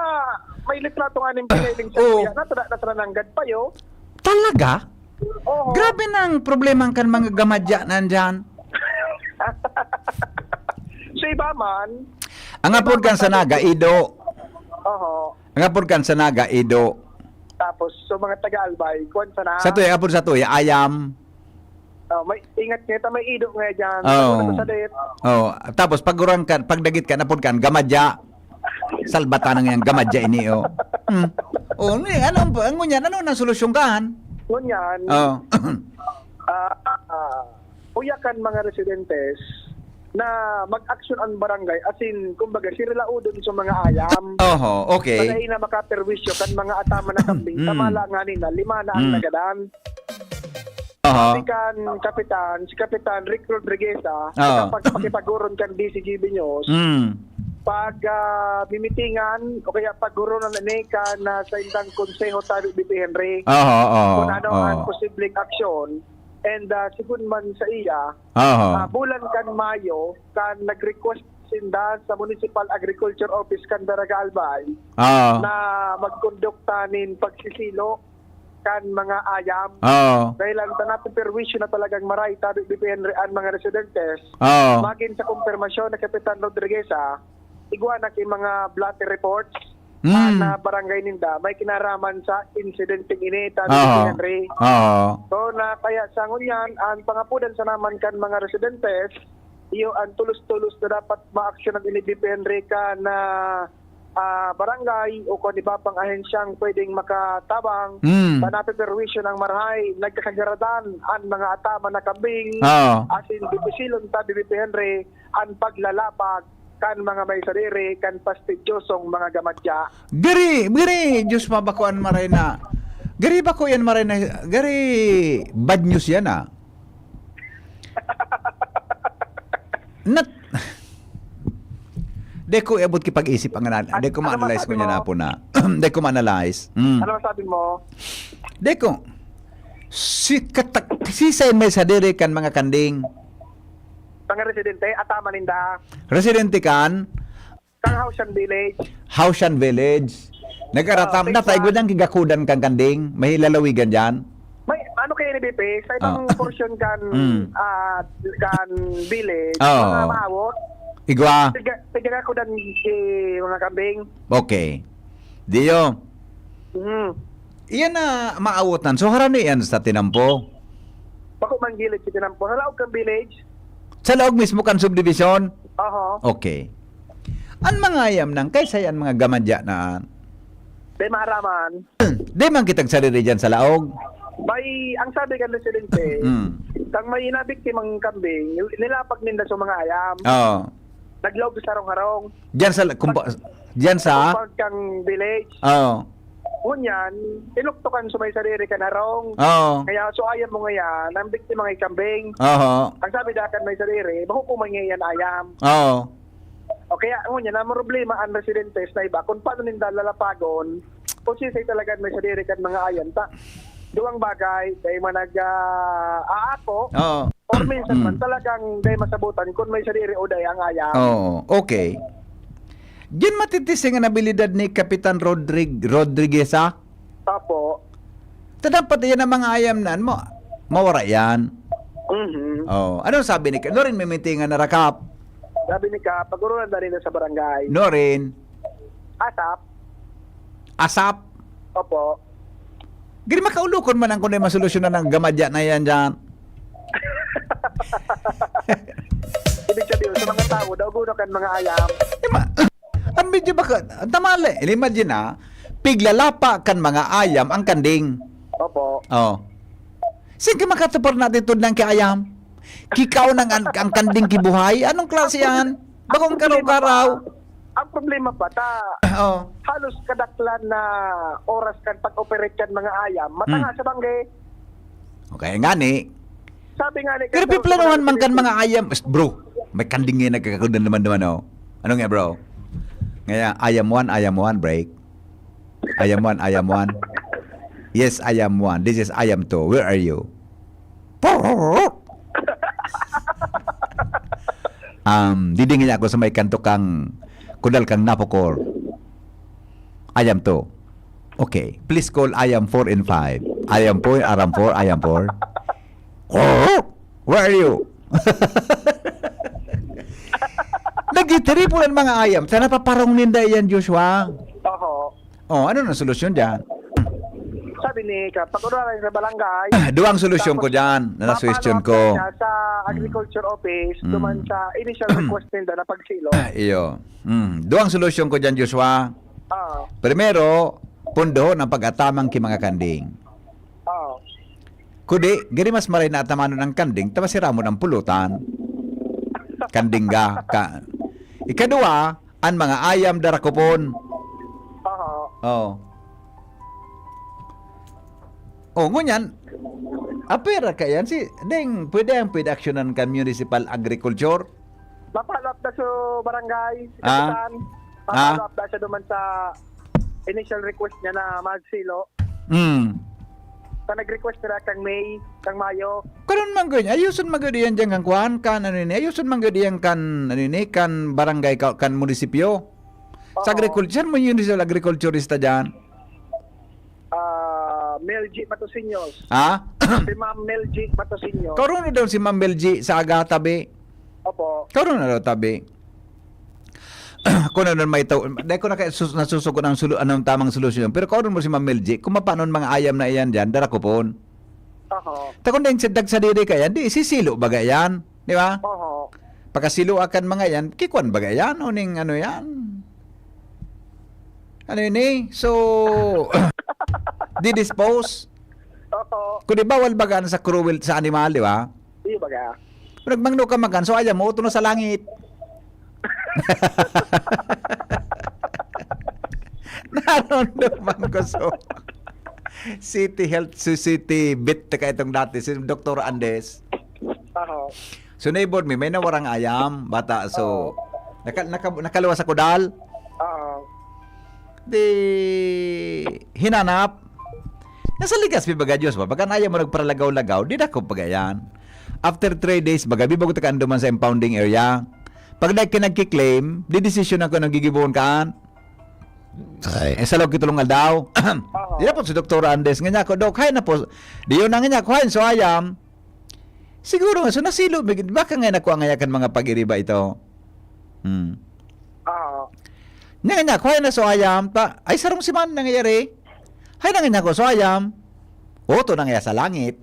may litrato nga ning pinailing sa Oo. kuya, natada na sa nananggad payo. Talaga? Oo. Grabe na ang problema kan mga gamadya nandyan. Sa iba man, Ang apod kan sa Naga, ido. Oho. Ang apod kan sa Naga, ido. Tapos, so mga taga-Albay, kwan sana. Sa tuya, apod sa tuya, ayam. Oh, may ingat nga ito, may ido nga dyan. Oo. Ano sa date? Oh, tapos pag urang ka, pag dagit ka, napod kan, gamadya. Salbatan ang yang gamadya ini, oh. Hmm. Oh, ni, ano ang, ang ngunyan? Ano nang solusyon kan? Ngunyan, Oh. ah, ah, uya kan mga residentes na mag-aksyon ang barangay, as in, kumbaga, siralaudon sa mga ayam. Oho, okay. Para na makaperwisyo kan mga ataman na kambing. Mm. Tama lang nga nila, lima na ang Mm. nagadan. Oho. Sabi kan Kapitan, si Kapitan Rick Rodriguez, ah, Oo. sa pagpakipag-uron kan D C G B News, Mm. pag, ah, mimitingan o kaya pag-urunan na ni kan, ah, sa indang konseho tabi, B P Henry, Oho, oho, kung ano ang oho. posibleng aksyon. And, ah, sigun man sa iya, Oho. ah, bulan kan Mayo, kan nag-request sinda sa Municipal Agriculture Office kan Daraga Albay Oo. na magkondukta nin pagsisilo kan mga ayam. Oo. Dahil ang tanapi perwisyo na talagang maray, tabi, B P N re-, ang mga residentes. Oo. Magin sa kumpirmasyon na Kapitan Rodriguez, ah, igwa na ki mga blotter reports Mm. ah, na barangay ninda, may kinaraman sa insidenteng ini, tabi ni Oo. Henry. Oo. So, na kaya sa ngunyan, ang pangapudan sa naman kan mga residentes, iyo ang tulos-tulos na dapat maaksyonan ini, B P Henry, kan, ah, barangay o kung iba pang ahensyang pwedeng makatabang Mm. sa napiperwisyo ng marahay, nagkakagaradan ang mga ataman na kambing, Oo. as in, dipisilon ta, B P Henry, ang paglalapag kan mga may sadiri kan pastidyosong mga gamadya. Gari, gari, Diyos pa, bako an maray na, gari, bako yan maray na, gari, bad news yan, ah. Nat-, di ko iabot ki pag-isip ang anal-, di ko ma-analyze ko niya na po na. Di ko ma-analyze. Mm. Ano masabi mo? Di ko. Si, katak-, si Sen may sadiri kan mga kanding. Mga residente, ataman ninda. Residente kan? Kan Haushan Village. Haushan Village. Nag-aratam na, tayo gudang kigakudan kan kanding. May lalawigan dyan. May, ano kayo ni B P? Sa ibang portion kan, Mm. ah, kan village, Oo. mga maawot. Igwa. Tiga, tiga ako dan, eh, mga kambing. Okay. Diyo. Mm. Iyan na maawotan. So, harani yan sa tinampo? Bako man gilid sa tinampo. Sa laog kan village. Sa laog mismo kan subdivision? Aha. Okay. An mga ayam nang, kaysa yan mga gamadya na. Di maaraman. Di man kitag sariri dyan sa laog. May, ang sabi kan residente, Mm. kang may nabiktimang kambing, nilapag ninda sa mga ayam. Oo. Naglaog sa harong-harong. Diyan sa, kumpa-, diyan sa? Compound kang village. Oo. Ngunyan, tinuktokan sa may sariri kan harong. Oo. Kaya, so, ayam mo ngayon, ang biktima nga kambing. Oo. Ang sabi dakan may sariri, bako ko man ngayon ayam. Oo. O kaya, ngunyan, ang problema, ang residentes na iba, kung paano ninda lalapagon, kung sinsay talaga may sadiri kan mga ayam. Ta, duwang bagay, dahil man nag, ah, aako, Oo. or minsan man, Mm. talagang dahil masabutan kung may sadiri o dahil ang ayam. Oo, okay. Diyan matitising ang abilidad ni Kapitan Rodrig-, Rodriguez, ha? Opo. Ta dapat yan ang mga ayam na, ma-, mawara yan. Mhm. Oh, anong sabi ni Ka-, Loren, may meeting na rakap? Sabi ni Kap, pag-urulan na rin sa barangay. Loren. Asap. Asap? Opo. Giri makaulukon man ang kunay masolusyonan ng gamadya na yan dyan. Ibig sabihin, sa mga tao, daw guno kan mga ayam. Di ma-, ang medyo baka, tamali. Imagine na, piglalapa kan mga ayam ang kanding. Opo. Oh. Saan ka makatupar na atitude ng kiayam? Kikaw nang an-, ang kanding kibuhay? Anong klase yan? Bakong Ang problema karaw-karaw? pa, ang problema pa, ta, Oh. halos kadaklan na oras kan pag-operate kan mga ayam, matanga Hmm. sa bangge. Okay, ngani. Sabi nga ni Pero Kap, piplanuhan man kan mga ayam. Bro, may kanding ngayon nagkakagudan naman naman, oh. Ano nga, bro? Ngayon, ayam one, ayam one, break. Ayam one, ayam one. Yes, ayam one. This is ayam two. Where are you? Um, didingin ako sa may kanto kang kudal kang napokor. Ayam two. Okay. Please call ayam four and five. Ayam four, aram four, ayam four. Where are you? Nagtitiripo ang mga ayam. Sana paparong ninda yan, Joshua. Oho. Oh, ano na solusyon dyan? Sabi ni Kap, pag-urulan sa barangay, Duwang solusyon ko dyan, na tapos suggestion follow up ko. na siya sa Mm. agriculture office, Mm. duman sa initial request ninda na pagsilo. Ah, iyo. Mm. Duwang solusyon ko dyan, Joshua. Ah. Primero, pundohon ang pag-atamang ki mga kanding. Ah. Kudi, giri mas maray na atamanon ang kanding, ta masiramon ang pulutan. Kanding ga, ka. Ikadua, an mga ayam darakupon. Aha. Oh. Oh, ngunyan, apera ka yan, si, ding, pwede ang pwede aksyonan kan municipal agriculture? Mapalap na sa barangay, Ah? kapitan. Ah? Mapalap na siya duman sa initial request niya na magsilo. Hmm. Sa nag-request nila kang May, kang Mayo. Karon man gud, ayuson man gud iyan diyan kan kuan, kan ano ni, ayuson man gud iyan kan, ano ni, kan barangay, ka-, kan munisipyo. Sa Oo. agriculture, mo yun sa agriculturista diyan. Ah, Mel G Matosiños. Ha? Si Ma'am Mel G Matosiños. Karon na daw si Ma'am Mel G sa aga tabi. Opo. Karon na daw tabi. Kung ano may tao, dahil ko naka-, sus-, nasusugot ang sulu-, anong tamang solusyon. Pero kung ano mo si Ma'am Mel G, kung mapanon mga ayam na iyan dyan, dara ko pon. Aha. Ta kung dahil sa dagsadiri ka yan, di, sisilo baga yan. Di ba? Aha. Pagkasilo akan mga yan, kikwan baga yan, o ning ano yan. Ano yun eh? So, didispose. Oho. Kung di bawal baga sa cruel sa animal, di ba? Di baga. Nagmangno ka makan, so ayaw mo, uto na sa langit. Naramdaman ko, so, City Health Society bit ka itong dati, si Doktor Andes. Aha. So, neighbor mi, may nawarang ayam, bata. So, naka, naka, nakaluwas sa kudal. Aha. Di, hinanap. Nasa ligas, mi baga, Diyos ba? Pagka naya mo nagparalagaw-lagaw, di na ko pagayan. After three days, baga, bibago ta kaanduman sa impounding area. Pag na kinagkiklaim, di desisyon ako nang gigibuhon kaan. Ay. Eh, sa log kitulong aldaw. Di na po si Doktor Andes. Nga niya ako, Dok, hay na po. Di yun na nga niya ako, hay, so ayam. Siguro nga, so nasilo, baka nga nakuha nga yakan mga pag-iriba ito. Hmm. Aha. Nga nga niya, kuha na so ayam, ta, ay sarong si man nangyayari. Hay na nga niya ko, so ayam. Oto na nga sa langit.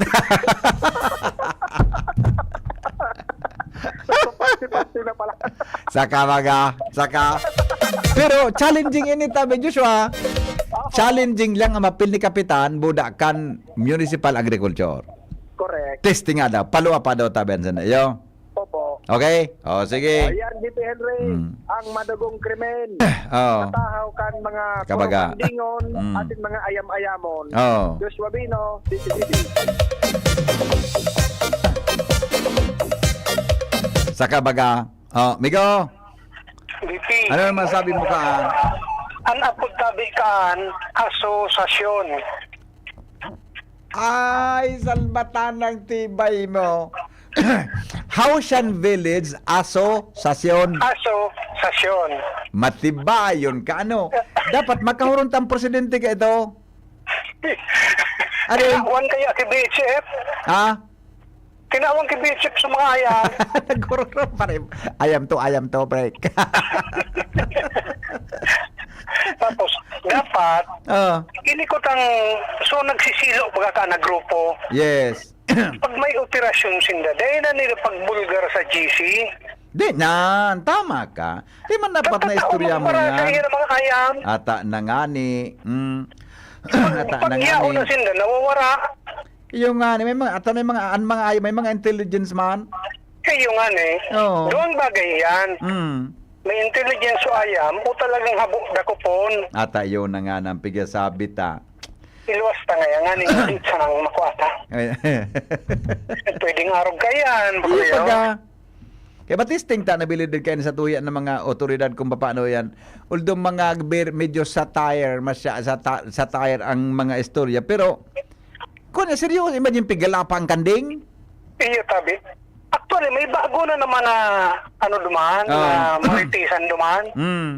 So, pati-pati na pala. Saka mga, saka. Pero challenging ini tabi, Joshua. Challenging lang ang mapil ni Kapitan, buda kan municipal agriculture. Correct. Testing nga daw, paluwa pa daw tabi ang sanda. Yo. Opo. Okay? O, sige. Ayan, D P Henry, Mm. ang madugong krimen. Oh. Matahaw kan mga Kabaga. puro kandingon Mm. asin mga ayam-ayamon. Oh. Joshua Bino, D P T V. Saka baga. Oh, Migo, Bipi. Ano naman sabi mo kaan? An apod tabi kaan, asosasyon. Ay, salbatan ng tibay mo. Haushan Village Association. Asosasyon. Matibayon ka, ano? Dapat makahuron tang presidente ka ito. Ano yun? Tinawan kaya ki B H F? Ha? Tinawan ki B H F sa mga ayam. Nagkururo pa rin. Ayam to, ayam to, break. Tapos, dapat, Oh, ini ko tang, so nagsisilo baga ka na grupo. yes. Pag may operasyon sinda, dahil na nila pagbulgar sa G C. Di na, tama ka. Di man dapat na istorya mo Para sa yan. mga ayam. Ata na nga ni. Mm. Ata na nga Pag yaon ni. Na sinda, nawawara. Yung nga ni, may mga, ata may mga, an, mga, ay, may mga intelligence man. Kayo nga ni. Oo. Duwang bagay yan. Mm. May intelligence o ayam o talagang habo dakopon. Ata yun na nga nang pigyasabi ta. Iluwas ta nga yan nga ni. Sa nang makuha ta. Ay, Pwedeng arog ka yan. Iyo Baka pagka. Kaya batisting ta nabilidid kayo sa tuya ng mga otoridad kung paano yan. Although mga ber- medyo satire, masya, sata, satire ang mga istorya. Pero, kung na seryoso, imagine pigalapa ang kanding. Iyo, tabi. Actually, may bago na naman na ano duman, Ah. na maritisan duman. Mm.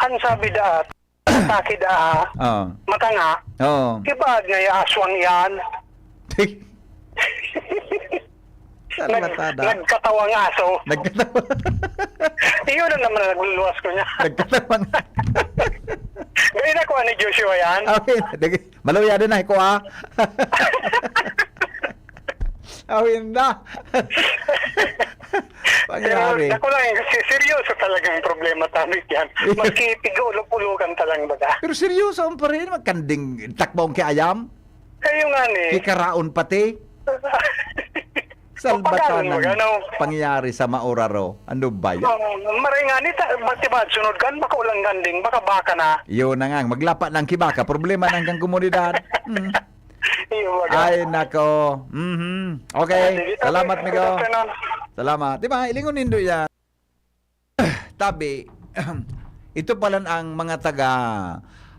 Ang sabi daat, takid ah, Oh. mata nga, Oh. ibaad nga ya aswang yan. Salbatada. Nagkatawang aso. Nagkatawa. Iyon na naman ang nagluluwas ko niya. Nagkatawa nga. Gaya na kuha ni Joshua yan. Okay, dagi. Maluya din na, iko ah. Awin na. Pero Pangyari. ako lang, kasi seryoso talagang problema tabi yan. Maski tiga-ulok-ulokan talang baga. Pero seryoso ang parin, magkanding takbong kay ayam. Kayo nga ni. Kikaraon pati. Salbatan Pagkaon mo, ng gano? Pangyari sa mauraro. Ano ba yan? Oh, maray nga ni, ta- matibad, sunod kan, baka ulang ganding, baka baka na. Yun na nga, maglapa ng kibaka. Problema ng kang komunidad. Mm. Iyo, baga. Ay, nako. Mhm. Okay. Sige, Salamat, tabi. Migo. Good afternoon. Salamat. Di ba? Ilingon nindo yan. Tabi, ito pala ang mga taga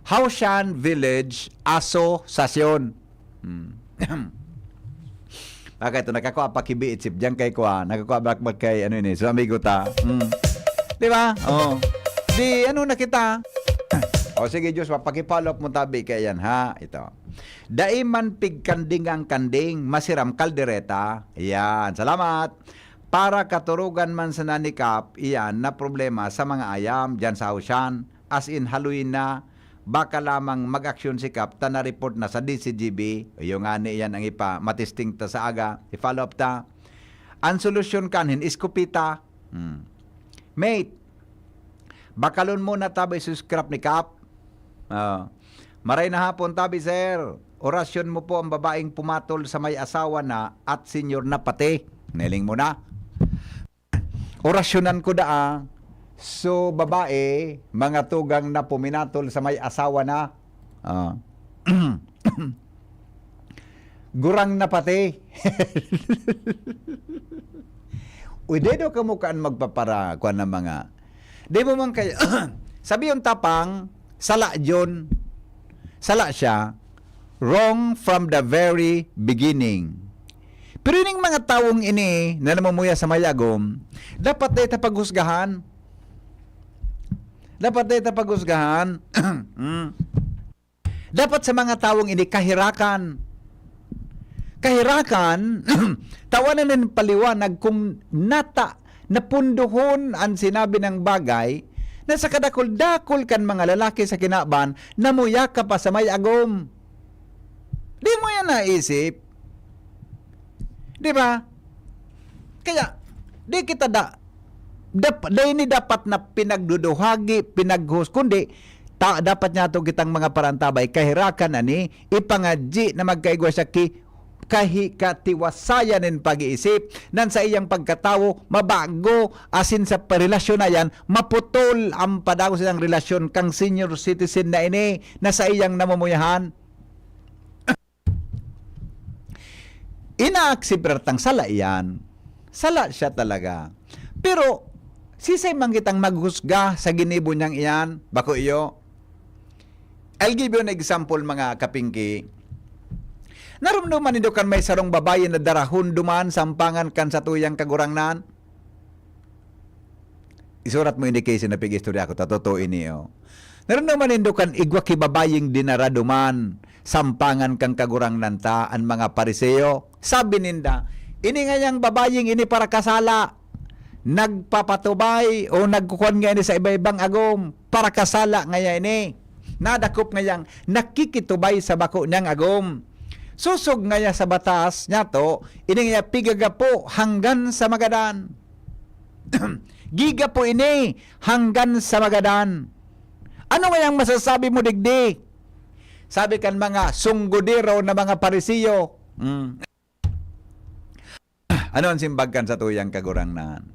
Haushan Village Association. Hmm. Bakit ito? Nakakuha pa kibi itsip diyan kay kuha. Nakakuha ba, ba kay ano ini? So, amigo ta. Hmm. Di ba? Oh. Di ano na kita? O sige, Diyos, papakifollow up mo tabi kay yan, ha? Ito. Dai man pigkanding ang kanding, masiram kaldereta. Yan. Salamat. Para katurugan man sana ni Kap iyan na problema sa mga ayam diyan sa Haushan, as in haloy na, baka lamang mag-aksyon si Kap ta na-report na sa D C G B. Iyo nga ni iyan ang ipa, matisting ta sa aga, i-follow up ta. Ang solusyon kanhin, iskopita. Hmm. Mate, bakalon mo na tabay sa scrap ni Kap. Ah. Maray na hapon, tabi, sir. Orasyon mo po ang babaeng pumatol sa may asawa na at senior na pati. Neling mo na. Orasyonan ko daa. So, babae, mga tugang na puminatol sa may asawa na. Ah. Gurang na pati. Uy, dedo kamo kaan magpapara-, kuwan ng mga, di mo man kaya, sabi yung tapang, sala yun, sala siya, wrong from the very beginning. Pero ining mga tawong ini na namumuya sa mayagom, dapat dai ta paghusgahan. Dapat dai ta paghusgahan. Mm. Dapat sa mga tawong ini kahirakan. Kahirakan, tawanan nin paliwanag kung nata-, napundohon an sinabi nang bagay na sa kadakul-dakul kan mga lalaki sa kinaban, namuya ka pa sa may agom. Di mo yan naisip? Di ba? Kaya, di kita da-, dap-, dai ni dapat na pinagduduhagi, pinaghus-, kundi ta-, dapat niyato kitang mga parantabay, kahirakan ani, ipangadyi na magkaigwa siya ki-, kahi-, katiwasayan nin pag-iisip, nan sa iyang pagkatawo, mabago, asin sa pa-, relasyon na yan, maputol ang padagos niyang relasyon kang senior citizen na ini, na sa iyang namumuyahan. Inaakseptar tang sala iyan. Sala siya talaga. Pero, sisay man kitang maghusga sa ginibo niyang iyan? Bako iyo. I'll give you an example, mga kapingki. Narumduman nindo kan may sarong babayi na darahon duman sa ampangan kan satuyang kagurangnan? Isurat mo ini, Casey, na pig-istorya ko. Ta totoo ini, oh. Narumduman nindo kan igwa ki babaying dinara duman sa ampangan kan Kagurangnan ta, an mga Fariseo? Sabi ninda, "Ini ngayang babaying ini parakasala. Nagpapatubay o nagkukuan ngaya ini sa iba-ibang agom. Parakasala ngaya ini. Nadakop ngayang nakikitubay sa bako niyang agom. Sosog ngaya sa batas niyato, ini ngaya pigagapo hanggan sa magadan." Gigapo ini hanggan sa magadan. Ano ngayang masasabi mo digdi? Sabi kan mga sunggodero na mga Fariseo, mm, ano an simbag kan satuyang Kagurangnan?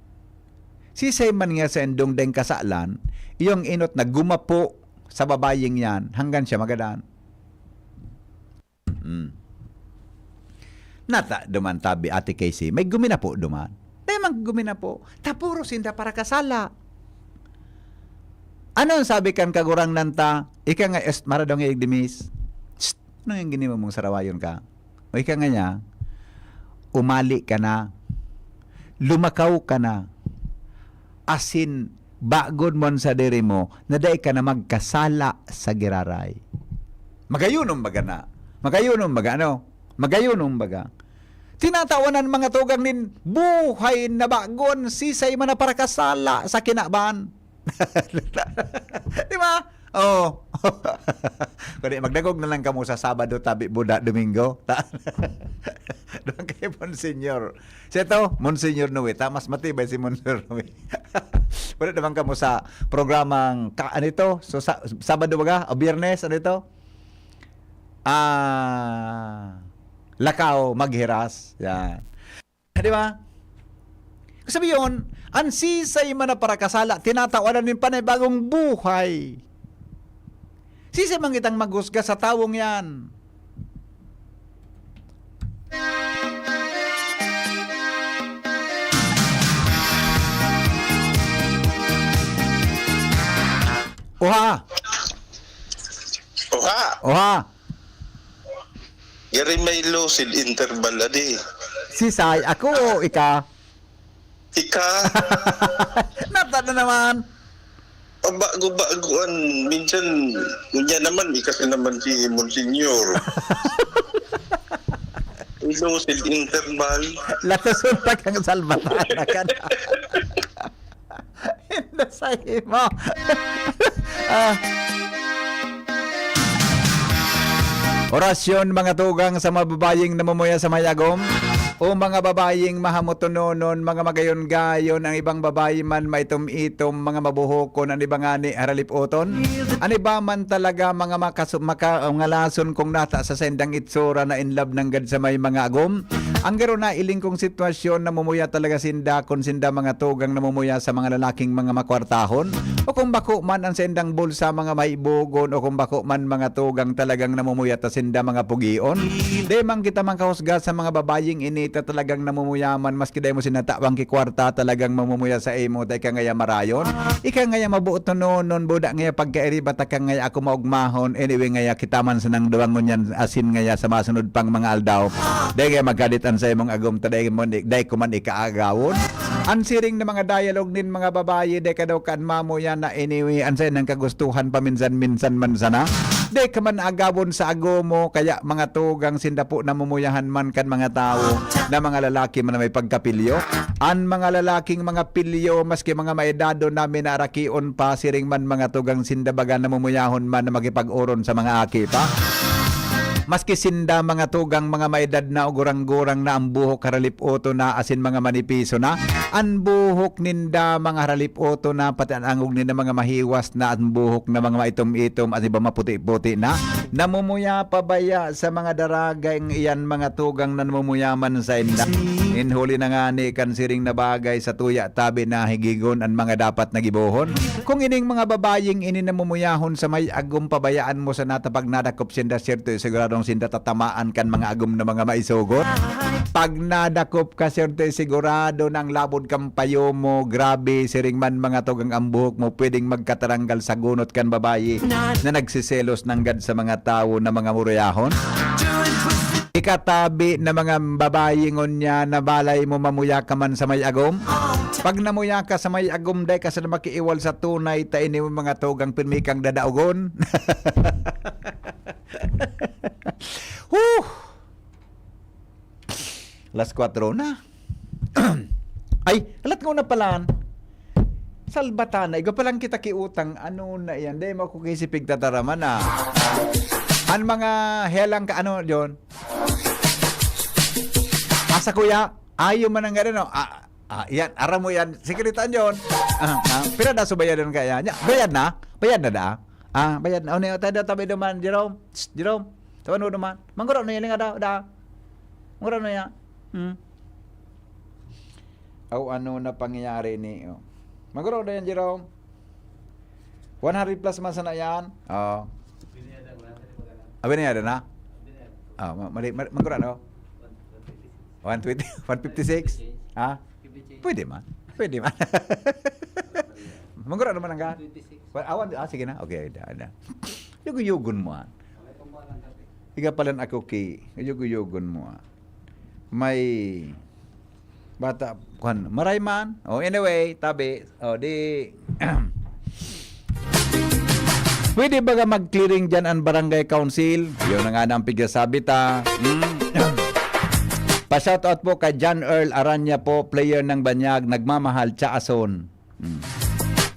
Sisay man nga sa indong deng kasalan, iyong inot na gumapo sa babaying yan hanggan siya magadan. Mm. Nata duman tabi, Ate Casey, may guminapo duman. May mga guminapo. Tapuro sinda parakasala. Ano an sabi kan Kagurangnan ta? Ika nga, est, maradong nga igdimis. Psst, ano yung ginibo mong sarawayon ka? O ika nga niya, umali ka na. Lumakaw ka na. Asin, bagon mo an sadiri mo na dai ka na magkasala sa giraray. Magayunom baga na. Magayunom baga, ano? Magayunom baga. Tinatawan an mga tugang nin buhay na bagon, sisay man na parakasala sa kinaban. Di ba? Oh. Kundi magdagog na lang kamo sa Sabado, tabi buda, Domingo. Ta-, doon kay Monsignor. Siya to, Monsignor Noe. Ta, mas matibay si Monsignor Noe. Pwede naman kamo sa programang ka-, ano ito? So, sa, Sabado baga? O Biyernes? Ano ito? Ah, Lakaw, Maghiras. Yan. Di ba? Sabi yon, an sisay man na parakasala, tinatawanan nin panibagong buhay. Sisay man kitang maghusga sa tawong yan? Oha! Oha! Oha! Gari may lucid interval, adi. Sisay, ako o ika? Ika. Nata na naman. Pabago-bagoan. Minsan, unya naman, ika si naman si Monsignor. Lucid interval. Latoson pa kang salbatan na ka na. Inda sa imo. Ah. Orasyon, mga tugang, sa mga babaying namumuya sa mayagom, o mga babaying mahamutononon, mga magayon-gayon, ang ibang babayi man maitom-itom, mga mabuhokon, an iba ngani haralip-oton, an iba man talaga mga makasu-, maka-, ngalason kung nata sa sendang itsura na in love nanggad sa may mga agom. Ang garo na iling kong sitwasyon, namumuya talaga sinda, kun sinda mga tugang namumuya sa mga lalaking mga makwartahon, o kung bako man ang saindang bulsa, mga maibogon, o kung bako man mga tugang talagang namumuya ta sinda mga pugion. Di man kita mangkahusga sa mga babayeng ini ta talagang namumuya man, maski dai mo sinatawang kikwarta, talagang mamumuya sa imo, dai ka ngaya marayon. Ika ngaya mabuot tononon, buda ngaya pagkairiba ta ka ngaya ako maugmahon. Anyway, ngaya kita man sanang duwang ngunyan asin ngaya sa masunod pang mga aldaw. Dai ngaya magkadit an sa imong agom ta dai mo ni, dai ko man ikaagawon. An siring na mga dialogue nin mga babayi, dai ka daw kan mamuya na anyway, an saindang kagustuhan paminsan-minsan man sana. Dai ka man agawon sa agom mo, kaya mga tugang sinda po namumuyahan man kan mga tawo na mga lalaki man na may pagkapilyo. An mga lalaking mga pilyo, maski mga maedado namin na arakion pa, siring man mga tugang sinda baga namumuyahon man na makipag-oron sa mga aki pa. Maski sinda mga tugang mga maedad na o gurang-gurang na, ang buhok haralip-oto na asin mga manipiso na. An buhok ninda mga haralip-oto na, pati an angog ninda mga mahiwas na, an buhok na mga maitom-itom, an iba maputi-puti na. Namumuya pa baya sa mga daragay iyan mga tugang na namumuya man sainda? Nin huli na ngani kan siring na bagay, sa tuya tabi na higigon an mga dapat na gibohon. Kung ining mga babayeng ini namumuyahon sa may agom, pabayaan mo sana ta pag nadakop sinda, siyerto siguradong sinda tatamaan kan mga agom na mga maisogot. Pag nadakop ka, siyerto sigurado na ang labod kan payo mo, grabe, siring man mga tugang, ang buhok mo pwedeng magkataranggal sa gunot kan babayi na nagseselos nanggad sa mga tawo na mga muruyahon. Ikatabi na mga babayi ngunyan na balay mo, mamuya ka man sa may agom. Pag namuya ka sa may agom, dai ka sana makiiwal sa tunay, ta ini mo mga tugang pirmi kang dadaogon. Huh! Alas kwatro na. Ay, alat ko na palan. Salbata na. Igwa pa lang kita kiutang. Ano na yan? Dai mo ako kisipig tataraman, ah. An mga helang ka, ano, John? Asa, kuya? Ayo man ang gano'n, no? Ah, ah, yan. Aram mo yan. Sikretan, John. Ah, ah, pira na subayadan kaya? Nya, bayad na? Bayad na da? Ah, bayad na. Ano yun? Tayo daw tabi duman, Jerome. Shh, Jerome. Tabi mo duman. Mangguro na yan, nga daw, da. Mangguro na yan. Hmm. Aw, ano na pangyayari ni, oh. Mangguro na yan, Jerome. One hundred plus man sana yan. Oh. Abi na yan na? Ah, ma-, mali, mali, mangguro, no? One twenty, one fifty-six? Ha? Pwede man. Pwede man. Mangguro naman ang ga? Well, awan, ah, sige na. Okay, da, da. Yugo-yugon mo, ah. Iga palan ako ki, yugo-yugon mo, ah. May bata, kwan, maray man. Oh, anyway, tabi, oh, di, pwede baga mag-clearing dyan ang barangay council? Yun na nga na ang pigsasabi ta. Hmm? Pa-shoutout po kay John Earl Aranya po, player ng Banyag, nagmamahal, Chaason. Hmm.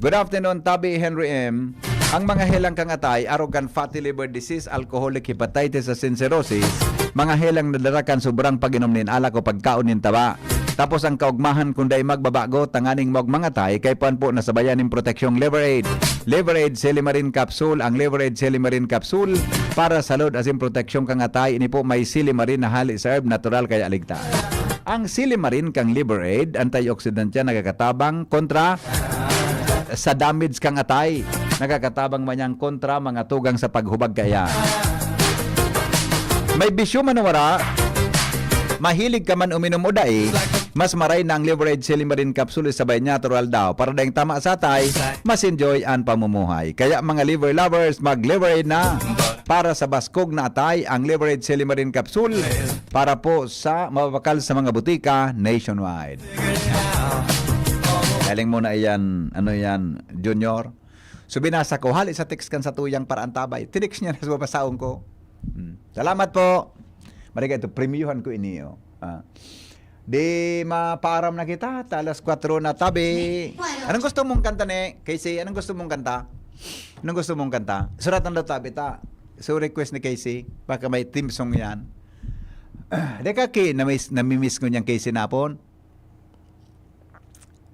Good afternoon, Tabi Henry M. Ang mga helang kang atay, arog kan fatty liver disease, alcoholic hepatitis asin cirrhosis, mga helang nadara kan sobrang pag-inom nin alak o pagkaon nin taba. Tapos ang kaugmahan kung dai magbabago, tanganing maugmang atay, kaipuhan po na sabayan nin proteksyong Liver Aid. Liver Aid Silimarin Capsule. Ang Liver Aid Silimarin Capsule para sa load asin proteksyon kang atay, ini po may silimarin na hali sa herb, natural kaya ligtas. Ang silimarin kang Liver Aid, antioxidant yan, nagkakatabang kontra sa damage kang atay. Nagkakatabang man yan kontra mga tugang sa paghubag kaya. May bisyo man o wara, mahilig ka man uminom o dai, mas maray na ang Liver Aid Silimarin Capsule, sabay natural daw. Para daing tama sa atay, mas enjoy ang pamumuhay. Kaya mga liver lovers, mag-Liver Aid na. Para sa baskog na atay, ang Liver Aid Silimarin Capsule para po sa mababakal sa mga butika nationwide. Galing muna iyan, ano yan, Junior? So binasa ko, hali sa text kan satuyang para antabay. Tinext niya na sa babasaon ko. Hmm. Salamat po. Mariga ito, premyuhan ko ini, oh. Ah. Di mapaaram na kita, ta alas kwatro na, Tabi. Anong gusto mong kanta ni Casey? Anong gusto mong kanta? Anong gusto mong kanta? Suratan daw, Tabi, ta. So, request ni Casey. Baka may theme song yan. Di ka ki, namiss, namimiss ko niyang Casey napon.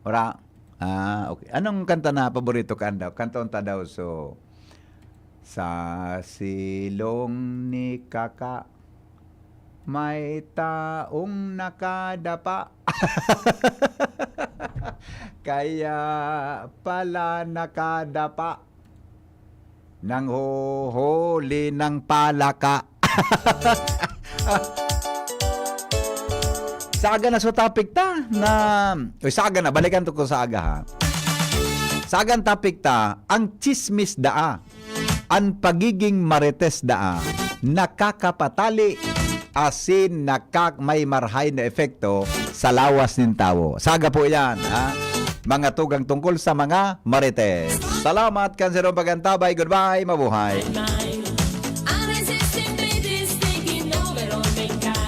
Ora. Ah, okay. Anong kanta na paborito ka daw? Kanta unta daw, so, sa silong ni Kaka. May taong nakadapa. Kaya pala nakadapa. Nanghuhuli ng palaka. Saga na sa topic ta na, o saga na, balikan to ko sa aga ha. Sagan topic ta, ang chismis daa, ang pagiging marites daa, nakakapatali, asin nakak-, may marahay na epekto sa lawas nin tawo. Saga po yan, ha? Mga tugang tungkol sa mga marites. Salamat kan sa pagantabay. Goodbye, mabuhay.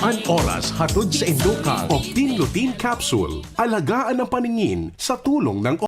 An oras hatod sa Indocal Optin Lutein Capsule. Alagaan ang paningin sa tulong ng